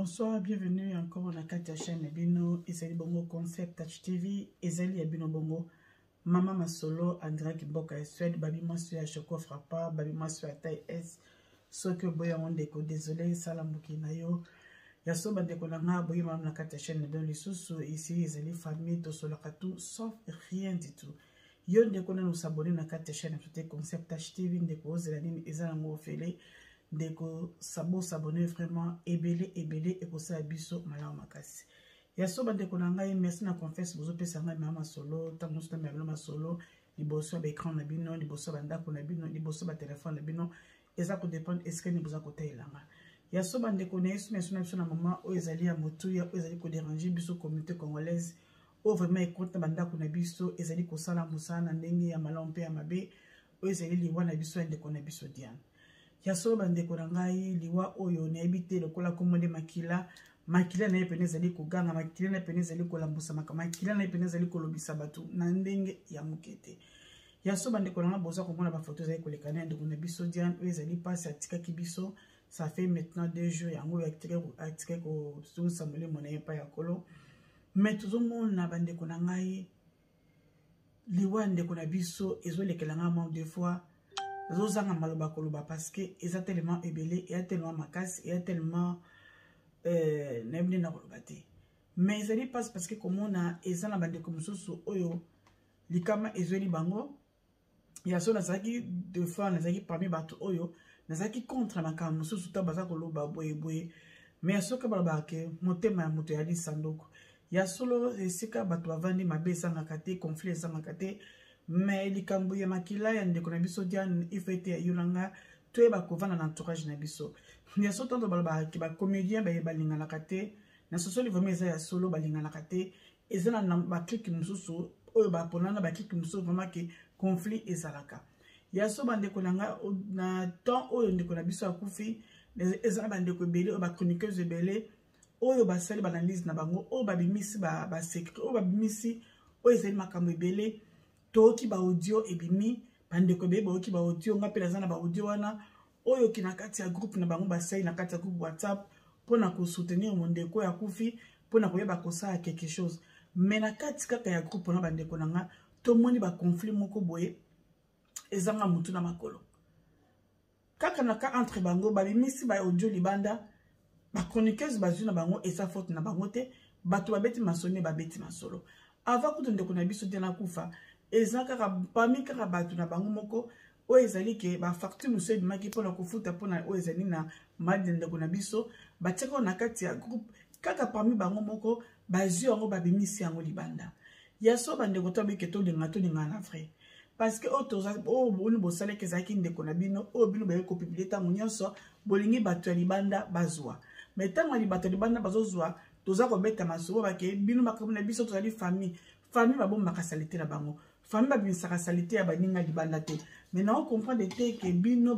Bonsoir, bienvenue encore na kati ya chaîne na bino ezali bongo Concept Touch TV, ezali ya bino bongo Mama Masolo en direct mboka ya Suède, babi mwasi ya Choco Frappa, babi mwasi ya taille S. Soki oboyi yango ndeko, désolé, sala mokili na yo. Ya so bandeko na nga boye malamu na kati ya chaîne na bino lisusu, ici ezali famille tosolaka tout sauf rien du tout. Yo ndeko nanu s'abonner na kati ya chaîne na biso te Concept Touch TV, ndeko ozela nini eza nango ofele. Ndeko sabo s'abonner vraiment ebele ebele ekosala biso malamu makasi. Ya so bandeko na ngai, merci na confiance bozopesa ngai mama masolo ntango nyonso na bino masolo liboso ya baecran na bino, liboso ya bandako na bino, liboso ya batelefone na bino, eza kodépendre esika nini boza kotalela nga. Ya so bandeko na yesu na biso na mama oyo ezali ya motuya, oyo ezali koderange biso communauté congolaise, oyo vraiment ekoti na bandako na biso, ezali kosala mosala na ndenge ya malamu mpe ya mabe, oyo ezali liwa na biso ya ndeko na biso Diane. Ya solo bandeko na ngai, liwa oyo nayebi te lokola kombo nde makila, makila na ye pene ezali koganga, makila na ye pene ezali kolambusamaka, makila na ye pene ezali kolobisa bato na ndenge ya moke te. Ya so bandeko na ngai, boza komona bafoto ezali koleka na ya ndeko na biso Diane, oyo ezali mpasi atikaki biso. Ça fait maintenant 2 jours yango oyo atikaki kozongisa molimo na ye epai ya Nkolo. Mais tozomona bandeko na ngai, liwa ya ndeko na biso ezolekela ngai mwa deux fois, nazozanga maloba koloba parce que eza tellement ebele, eza tellement makasi, eza tellement nayebi nde na koloba te. Mais ezali mpasi parce que komona eza na bandeko mosusu oyo likama ezweli bango. Ya so nazalaki deux fois, nazalaki parmi bato oyo nazalaki contre makambo mosusu to baza koloba boyeboye, mais ya soki balobaka ke motema ya moto eyali sanduku. Ya solo esika bato bavandi mabe ezangaka te, conflit ezangaka te, mais likambo ya makila ya ndeko na biso Diane ifo ete ya yo na nga toyeba kovanda na entourage na biso. Ya so tanto balobaka ke bacomédien baye balinganaka te, na sosoli vraiment eza ya solo, balinganaka te. Eza na baklike mosusu oyo bapona na baklike mosusu vraiment ke conflit ezalaka. Ya so bandeko na nga, na temps oyo ndeko na biso akufi, eza na bandeko ebele oyo bachroniqueuse ebele oyo basali baanalyse na bango, oyo babimisi basecret, oyo babimisi oyo ezali makambo ebele. Toyoki baaudio ebimi, bandeko ebele bayoki baaudio, nga mpe naza na baaudio wana oyo ki na kati ya groupe na bango basali na kati ya groupe WhatsApp mpona kosoutenir mondeko oyo akufi, mpona koyeba kosala quelque chose. Mais na kati kaka ya groupe wana bandeko na nga, tomoni baconflit moko boye ezanga motu na makolo. Kaka na ka entre bango babimisi ba audio libanda, bachroniqueuse bazwi na bango, eza faute na bango te, bato babeti masolo babeti masolo avant kutu ndeko na biso te nakufa. Eza kaka parmi kaka bato na bango moko oyo ezali ke bafacture mosusu ebimaki mpona kofuta mpona oyo ezali na madi ya ndeko na biso, batiaka na kati ya groupe kaka parmi bango moko bazwi yango babimisi yango libanda. Ya so bandeko, tobike tolinga tolinga na vrai, parce que oyo toza oyo boni bosalaki ezalaki ndeko na bino oyo bino baye kopublie ntango nyonso bolingi bato ya libanda bazwa, mais ntango ya bato ya libanda bazozwa, toza kobeta masolo bake bino makambo na biso. Tozali famille, famille babombaka salite na bango, famille babimisaka salite ya baninga libanda te. Mais nao comprendre te ke bino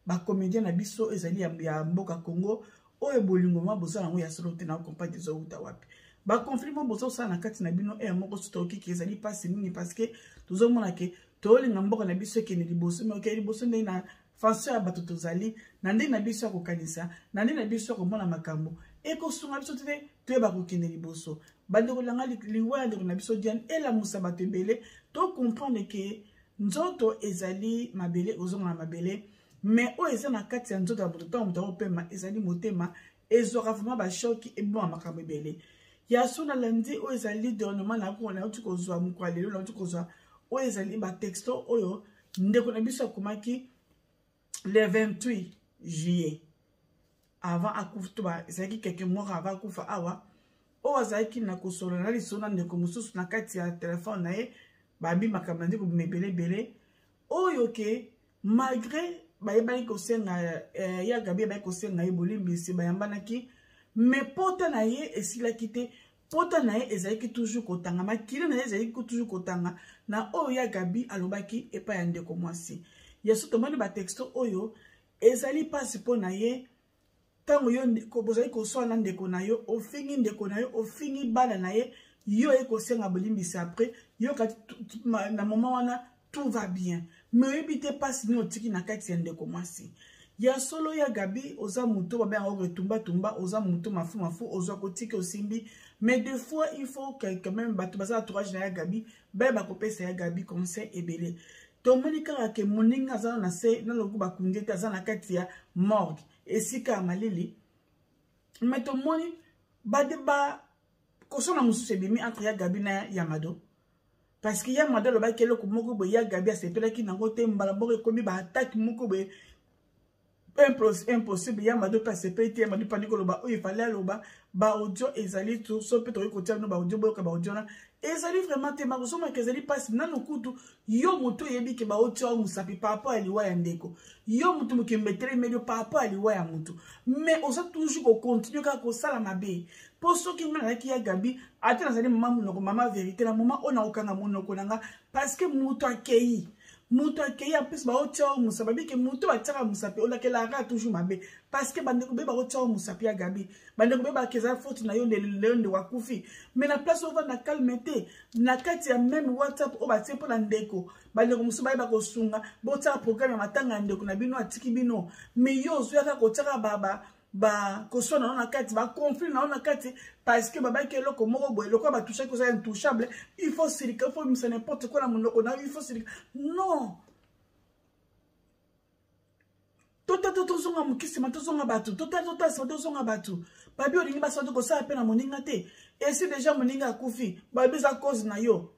bacomédien na biso ezali ya mboka Congo oyo bolingo mwa bozala yango ya solo te. Nao comprendre ezowuta wapi baconflit mo bozosala na kati na bino ere moko. So toyoki ke ezali mpasi mingi parce que tozomona ke tolinga mboka na biso ekende liboso, mais okende liboso ndenge na façon ya bato tozali na ndenge na biso ya kokanisa, na ndenge na biso ya komona makambo ekosunga biso te toyeba kokende liboso. Bandeko na nga, liwa ya ndeko na biso Diane elamusa bato ebele tocomprendre ke nzoto ezali mabele, ozonga na mabele, mais oyo eza na kati ya nzoto ya moto ntango moto akopema ezali motema, ezwaka vraiment bashoki, eboma makambo ebele. Ya so nalandi oyo ezali dernièrement nauti kozwa mokolo ya lelo, nauti kozwa oyo ezali batexto oyo ndeko na biso akomaki le 28 juillet avant akufa, to ezalaki quelques mois avant akufa awa, oyo azalaki na kosolola na lisolo na ndeko mosusu na kati ya telefone na ye. Babi makambo na ndeko bima ebele ebele oyo ke malgré bayebaki kosenga ya Gabi, bayebaki kosenga ye bolimbisi, bayambanaki, mais pota na ye esilaki te. Pota na ye ezalaki toujours kotanga, makili na ye ezalaki toujours kotanga na oyo ya Gabi alobaki epai ya ndeko mwasi. Ya so tomoni batexto oyo ezali mpasi mpo na ye. Ntango yo bozali koswana na ndeko na yo, ofingi ndeko na yo, ofingi bana na ye, yo oye kosenga bolimbisi après yo kati na moment wana tout va bien, mais oyebi te mpasi nini otiki na kati ya ndeko mwasi. Ya solo ya Gabi, oza moto babengaka yango tumba-tumba, oza moto mafu-mafu, ozwa kotika osimbi. Mais des fois, il faut que quand même bato baza entourage na ya Gabi, bayeba kopesa ya Gabi conseil ebele. Tomoni kaka ke moninga aza na se, na loku bakundi ete aza na kati ya morgue, esika ya malili. Mais tomoni bade ba kosona mosusu ebimi entre ya Gabi na ya Mado. Parce que ya Mado alobaki eloko moko boye, ya Gabi asepelaki nango te, mbala moko ekomi ba attaque moko boye impossible. Ya Mado mpe asepeli te, ya Mado mpandi koloba oyo efale aloba. Ba audio ezali tout so mpe tokoki kotia bino ba audio, boyoka ba audio wana ezali vraiment te makozomaka, ezali mpasi nanu kutu. Yo moto oyebi ke baotia yo mosapi par rapport ya liwa ya ndeko, yo moto mokembe etelemeli yo par rapport ya liwa ya motu, mais oza toujours kocontinue kaka kosala mabe. Mpo soki ngai nazalaki ya Gabi, ata nazali mama monoko, mama vérité, na moment oyo nakokanga monoko na nga, parce que moto akei, moto akei. En plus baotia yo mosapi, babike moto batiaka mosapi olakelaka toujours mabe, parce que bandeko be baotia yo mosapi ya Gabi, bandeko be bake eza faute na yo, lelo ndeko akufi. Mais na place ovanda calme te, na kati ya même WhatsApp oyo batie mpo na ndeko, bandeko mosusu bayeba kosunga, botiaka programme ya matanga ya ndeko na bino atiki bino, mais yo ozwyaka kotiaka ba ba koswana na kati, ba conflit na na kati, parce que babaki eloko moko boye lokola batouchaki, oza intouchable, il faut silika, il faut bimisa n'importe quoi na monoko na yo, il faut silika. Non, tota tozonga mokisima, tozonga bato, tota tota nsima tozonga bato. Babi olingi basala te, kosala mpe na moninga te, esi deja moninga akufi, babi eza cause na yo.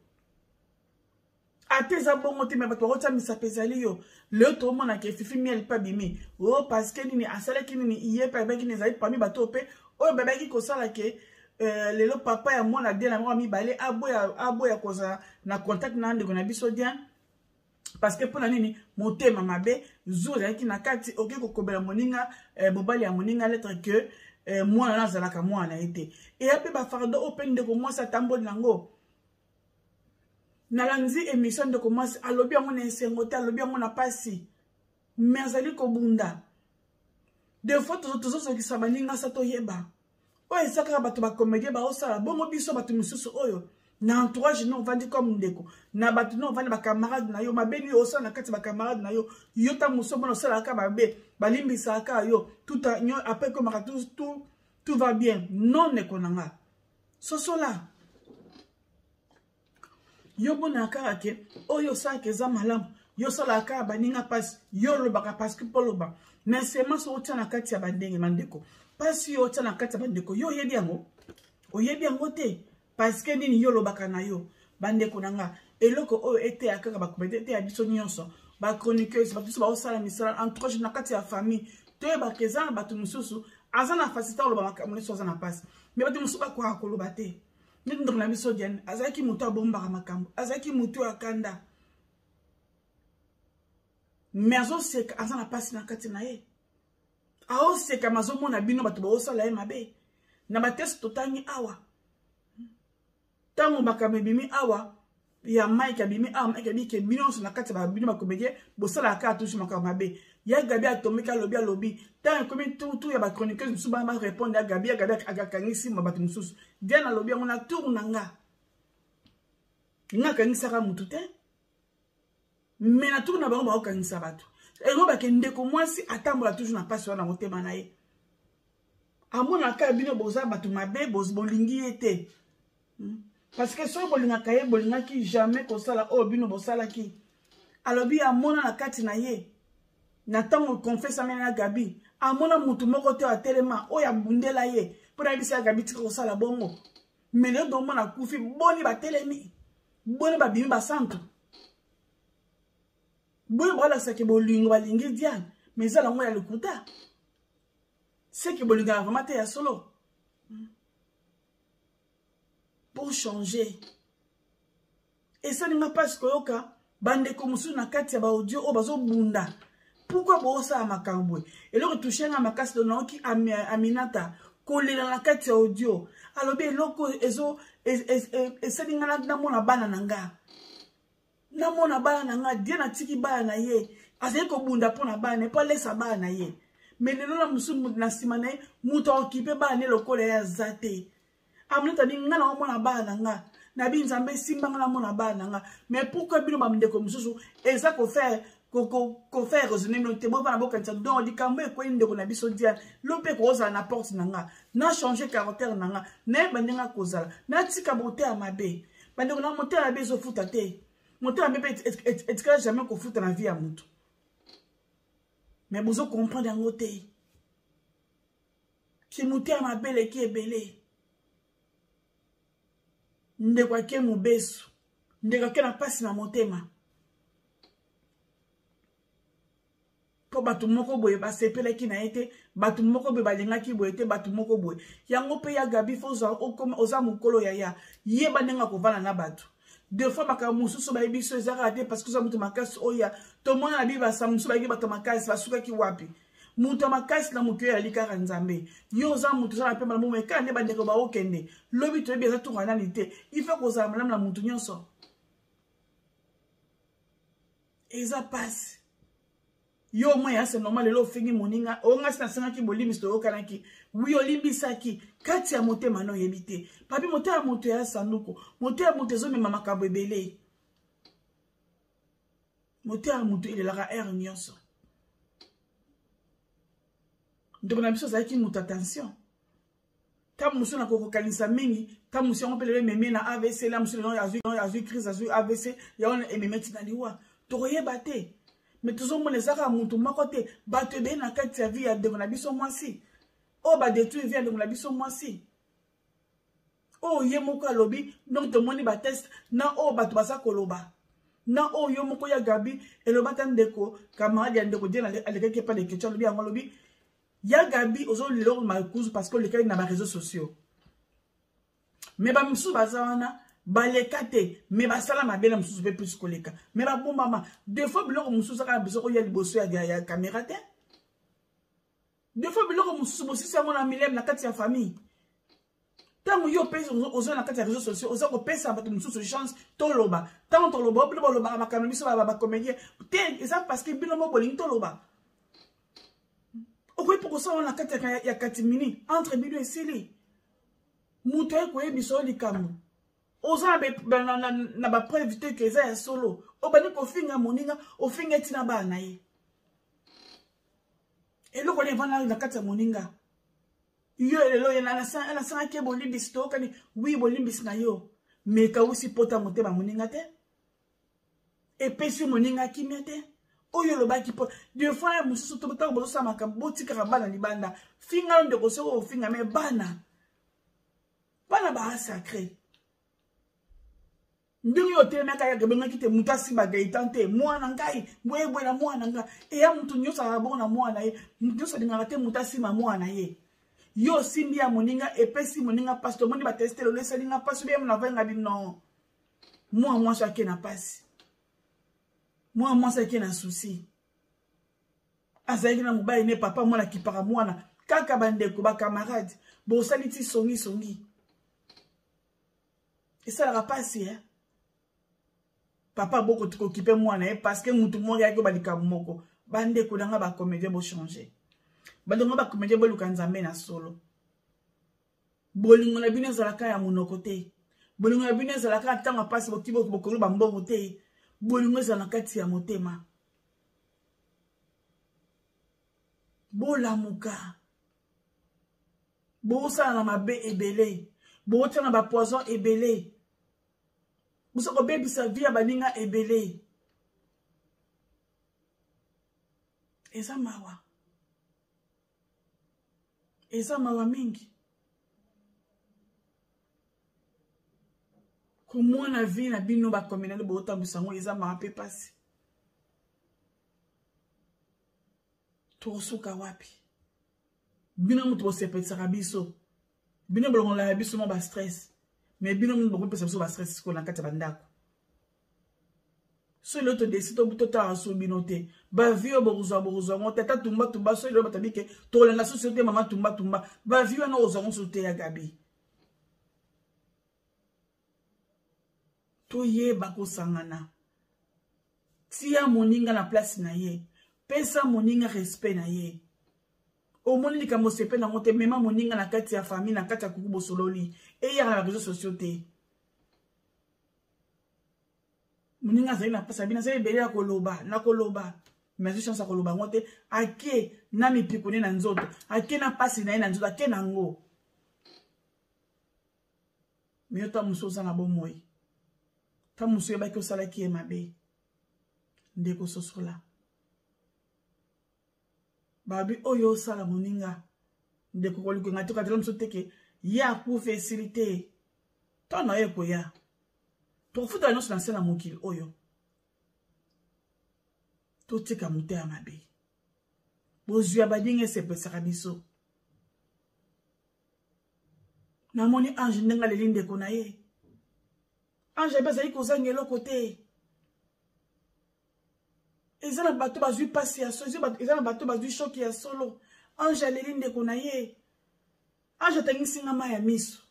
Ata eza bongo te, me bato bakotia misapo ezali yo. Lelo tomonaka Fifi Miel mpe abimi o parce que nini asalaki nini, ye mpe ayebaki nini ezali parmi bato oyo mpe oyo babaki kosala ke lelo papa ya mwana Diane yango ya mibale aboya, aboya kozala na contact na ndeko na biso Diane, parce que mpona nini? Motema mabe jour ezalaki na kati, okoki kokobela moninga mobali ya moninga lettre que mwana na azalaka mwana na ye te. Eya mpe bafardeau oyo mpe ndeko mwasi atamboli nango. Nalandi émission, ndeko mwasi alobi yango na esengo te, alobi yango na pasi, mais azali kobunda. Des fois tozozokisa baninga sa toyeba oyo eza kaka bato bacomédien baosala bongo. Biso bato mosusu oyo na entourage no ovandi comme ndeko na bato no ovandi, bacamarade na yo, mabe nini osala na kati ya bacamarade na yo? Yo ta mosu omona osalaka mabe, balimbisaka yo tout après, ekomaka tout, tout, tout va bien. Non, ndeko na nga, sosola. Yo monaka kaka ke oyo osalaka eza malamu, yo osalaka kaka baninga mpasi, yo olobaka parce que mpo oloba, mais seulement soki otia na kati ya bandenge bandeko mpasi, yo otia na kati ya bandeko, yo oyebi yango, oyebi yango te, parce que nini? Yo olobaka na yo. Bandeko na nga, eloko oyo eteya kaka bakomete, eteya biso nyonso bachroniqueuse, bato nyonso baosala misala entourage na kati ya famille, toyebaka eza na bato mosusu aza na facilité oloba makambo nyonso, aza na mpasi, mais bato mosusu bakoka koloba te. Neti ndeko na biso Diane azalaki moto abombaka makambo, azalaki moto ya kanda, mais azoseka, aza na mpasi na kati na ye, aoseka, ma azomona bino bato baosala ye mabe. Na bateste totangi awa, ntango makambo ebimi awa ya Mike, abimi awa, Mike abiki bino nyonso na kati ya bino bacomédien bosalaka kaka toujours makambo mabe. Ya Gabi atomiki, alobi, alobi ntango ekomi tour ya bachroniqueuse mosusu bana barépondre ya Gabi, ya Gabi akangisi ma bato mosusu. Diane alobi yango na tour na nga, nga akangisaka motu te, mais na tour na bango bakokangisa bato. Yango bake ndeko mwasi atambola toujours na mpasi wana na motema na ye, amonaka bino boza bato mabe, bolingi ye te, parce que soki bolingaka ye, bolingaki jamais kosala oyo bino bosalaki. Alobi amona na kati na ye, na ntango confesame na Gabi, amona motu moko te atelema oyo abundela ye mpo na yebisa ya Gabi tika kosala bongo. Mais lelo domona akufi, boni batelemi, boni babimi basantu, boni balakisaki bolingo balingi Diane, mais eza nango ya lokuta, seke bolingaka vraiment te ya solo. Pour changer, esalinga mpasi koyoka bandeko mosusu na kati ya baaudio oyo bazobunda. Pourquoi boosala makambo boye? Eloko touche nga makasi, do naoki Aminata kolela na kati ya audio, alobi eloko ezo esali nga namona bana na nga, namona bana na nga. Die natiki bana na ye, azali kobunda mpo na bana ye, mpo alesa bana na ye, mais lelo na mosusu na nsima na ye moto aokipe bana ne lokola ye aza te. Aminata bi nga na omona bana na nga, nabi Nzambe esimba nga namona bana na nga. Mais pourquoi bino bandeko mosusu eza kofaire? Kofaire raisonner bino te, bovanda bokanisa. Donc likambo ekwei ndeko na biso Diane, lo mpe kozala na porte na nga, na changer caractère na nga, nayeba ndenge akozala, natika motema mabe. Bandeko na, motema mabe ezofuta te. Motema mabe mpe etikala jamais kofuta na vie ya motu, mais bozo comprendre yango te. Ki motema mabe eleki ebele. Ndeko ake mobesu, ndeko ake na mpasi na motema, mpo bato moko boye basepelaki na ye te, bato moko boye balingaki boye te, bato moko boye yango mpe. Ya Gabi, fo oza mokolo, yaya, yeba ndenge akovanda na bato. Deux fois makambo mosusu bayebi biso eza kaka te parce que oza moto makasi. Oya tomona na bibasa mosusu bayaki bato makasi, basukaki wapi? Moto ya makasi na mokili oyo ayali kaka Nzambe. Yo oza moto, oza na pemba na bomo ekaka nde bandeko baokende lobi, toyebi eza toka nani te. Il faut kozala malamu na moto nyonso. Eza pasi. Yo mwa ya, c'est normal. Lelo ofingi moninga oyo, ngai si nasengaki bolimbisi, toyokanaki, wi, olimbisaki kati ya motema na oyebi te. Papi, motema ya moto ya sanduku, motema ya moto ezomema makambo ebele. Motema ya moto elelaka heure nyonso. Ndeko na biso azalaki moto, attention, ntango mosusu na kokokanisa mingi, ntango mosusu yango mpe lelo ememi na AVC, la mosusu lelo azwi crise, azwi AVC, yango ememi ti na liwa, tokoyeba te. Mais tozomona eza kaka motu moko te, bato ebele na kati ya vie ya ndeko na biso mwasi oyo badétruire vie ya ndeko na biso mwasi oyo ye moko alobi. Donc tomoni batest na oyo bato baza koloba na oyo yo moko ya Gabi eloba. Ata ndeko camarade ya ndeko Diane alekaki epa Leketu, alobi yango, alobi: ya Gabi, ozolela makuzu parce que olekaki na baréseaux sociaux. Mais bamisusu baza wana, baleka te, mais basala mabe na mosusu mpe plus koleka, mais babombama. Deux fois biloko mosusu kaka biso koya liboso ya caméra te. Deux fois biloko mosusu bosisi yango na mileme na kati ya famille. Ntango yo mpe oza na kati ya réseaux sociaux, oza kopesa bato mosusu chance toloba. Ntango toloba, bino bolobaka makambo, biso bacomédien te. Eza parce que bino mo bolingi toloba. Okoki mpo kosala na kati ya katimini entre bino, esili. Moto aye koyebisa oyo likambo, oza na bapreuve te ke eza ya solo, obandi kofinga moninga, ofinga etina bana na ye. Eloko nini evanda na kati ya moninga? Yo lelo ye nasangaki ye bolimbisi, toyokani, wi, bolimbisi na yo, me ekawusi pota motema moninga te, epesi moninga kimia te. Oyo olobaki mpo des fois ya mosusu, ntango bozosala makambo, botikaka bana libanda. Finga yo ndeko soki ofinga, me bana, bana baa sacré. Ndenge oyo otelemaka yaka, ebengaki te moto asimba Gaëtan te, mwana ngai boyeboye na mwana ngai eya. Moto nyonso azalaka bongo na mwana ye, moto nyonso alingaka te moto asimba mwana ye. Yo osimbi ya moninga, epesi moninga mpasi. Tomoni bateste lelo, esalinga mpasi obe mona vainga bi non. Mwana mwasi ake na mpasi, mwana mwasi ake na souci. Azalaki na mobali ne papa mwana akipaka mwana kaka. Bandeko, bacamarade, bosali ti songisongi, esalaka mpasi eh? Papa bokokipe mwana ye parce que mutu moko ayaki oba likambo moko. Bandeko na nga bacomédien, bochange. Bandeko nga bacomédien, boluka Nzambe na solo. Bolingo na bino ezalaka ya monoko te, bolingo na bino ezalaka ntango ya mpasi bokolo bambongo te. Bolingo ezala na kati ya motema. Bolamuka, bosala na mabe ebele, botia na bapoison ebele, bosa kobebisa vie ya baninga ebele. Eza mawa, eza mawa mingi komona vie na bino bakominani bootambwisa yango. Eza mawa mpe mpasi. Tokosuka wapi? Bino moto bosepelisaka biso, bino bolongolaka biso mwa bastress, mais bino moto bokopesa biso bastress sikoyo na kati ya bandako. So lelo todesi totala so bino te, bavie oyo bokozwa, bokozwa yango te. Ata tumbatumba, so lelo bato abike, tokolanda susu te. Mama tumbatumba, bavie wana okozwa yango susu te. Ya Gabi, toyeba kosangana. Tia moninga na place na ye, pesa moninga respect na ye. Omoni likambo osepe nango te, mema moninga na kati ya famille, na kati ya kuku, bosololi, eyaka na réseaux sociaux te. Moninga azali na mpasi, abina azali ebele ya koloba na koloba, mais azwi chance ya koloba yango te. Ake na mipiko ne na nzoto, ake na mpasi na ye na nzoto, ake na yango. Mais yo, ntango mosusu oza na bomoi, ntango mosusu oyebaki osalaki ye mabe. Ndeko, sosola. Babi oyo osala moninga, ndeko, kolukenga te, katela mosusu te ke ye akufa esili te. Ntango na yo ekoya, tokofutala nyonso na nse na mokili oyo. Totika motema mabe. Bozwi ya baninga esepesaka biso. Namoni Ange ndenge aleli ndeko na ye. Ange abe azali kozanga eloko te. Eza na bato bazwi mpasi ya solo, eza na bato bazwi shoki ya solo. Ange aleli ndeko na ye. Ange atangisi nga mai ya miso.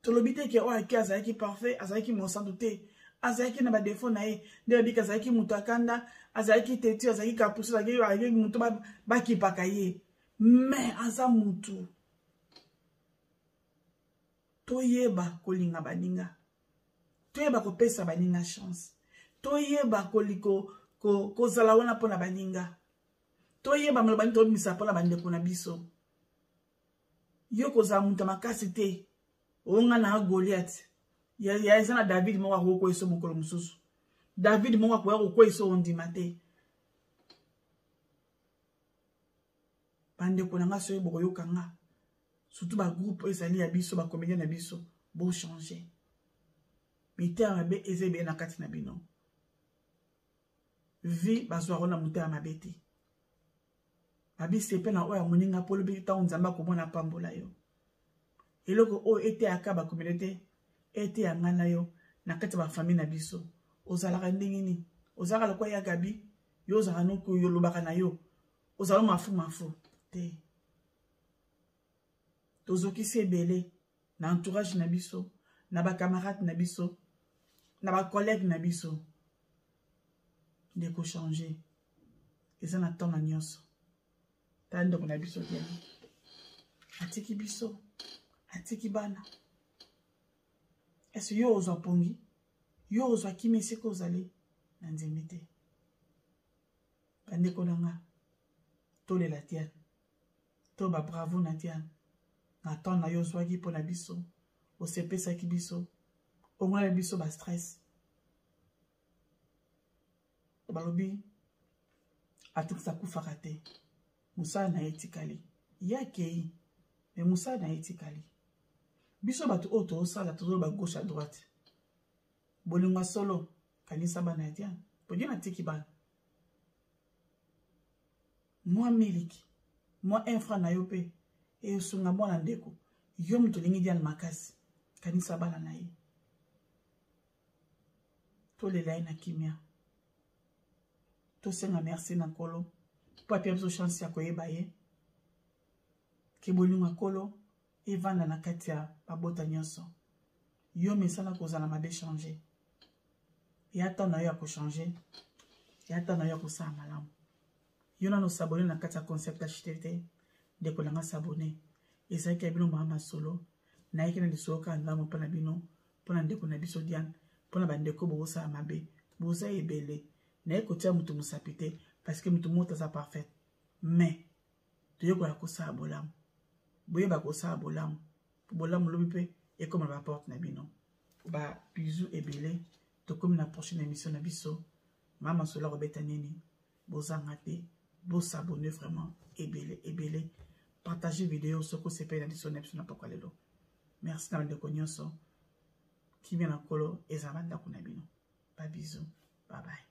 Tolobi te ke oyo ake azalaki parfait, azalaki mosantu te, azalaki na badefo na ye. Nde babiki azalaki moto akanda, azalaki têtu, azalaki capricieux, azalaki moto bakipaka ye, mais aza motu. Toyeba kolinga baninga, toyeba kopesa baninga chance, toyeba kozala wana mpona baninga, toyeba maloba nini tobimisa mpona bandeko na biso. Yo kozala moto ya makasi te, onga na Goliath ya eza na David moko akoki kokweyisa mokolo mosusu. David moko akoya kokweyisa, ondima te. Bandeko na nga, soki bokoyoka nga, surtout bagroupe oyo ezali ya biso, bacomédien na biso, bochange. Mitema mabe eza ebele na kati na bino. Vie bazwaka na motema mabe te. Babisepe na oyo ya moninga, mpo lobi ntango Nzambe akomona, apambola yo. Eloko oyo eteyaka bakomele te, eteya ngai na yo na kati ya bafamille na biso. Ozalaka ndenge nini? Ozalaka lokola ya Gabi? Yo ozalaka noki, olobaka na yo, ozala mafu mafu te. Tozokisi ebele na entourage na biso, na bacamarade na biso, na bacollègue na biso. Ndeko, change. Eza na ntongo nyonso. Tala ndeko na biso Diana, atiki biso, atiki bana. Ese yo ozwa pongi, yo ozwa kimi esika ozali na nzembe te. Bandeko na nga, tolela Diane, to babravo na Diane na temps na yo ozwaki mpo na biso, osepesaki biso, ongolaki biso bastress. Balobi artiste akufaka te, mosala na ye etikali. Ye akei, me mosala na ye etikali. Biso bato oyo tozosala, tozoloba gauche à droite. Bolingo ya solo, kanisa bana ya Diane, po Diane atiki bana. Mwa miliki, mwa infra na yo mpe esunga mwana. Ndeko, yo moto olingi Diane makasi, kanisa bana na ye. Tolela ye na kimia, tosenga merci na Nkolo mpo apia biso chance ya koyeba ye. Ke bolingo ya Nkolo evanda na kati ya babota nyonso. Yo mesana kozala mabe, change. Ya ntango na yo ya kochange, ya ntango na yo ya kosala malamu. Yo nano s'abonner na kati ya Concept HT te, ndeko na nga, s'abonner. Ezalaki ya bino mama masolo. Nayaki na lisolo kaka ndambo mpo na bino, mpo na ndeko na biso Diane, mpo na bandeko bozosala mabe, boza ebele. Naye kotia moto mosapi te, parce que moto moko aza parfaite, mais toyekola kosala bolamu. Boyeba kosala bolamu, bolamu lobi mpe ekoma na baporte na bino. Ba bisous ebele. Tokomi na prochaine émission na biso. Mama Solo akobeta nini? Bozanga te bosabonner vraiment ebele ebele. Partage video soki osepeli na biso na biso na pokwa lelo. Merci na bandeko nyonso. Kimia na Nkolo ezala bandako na bino. Babisous, bye bye.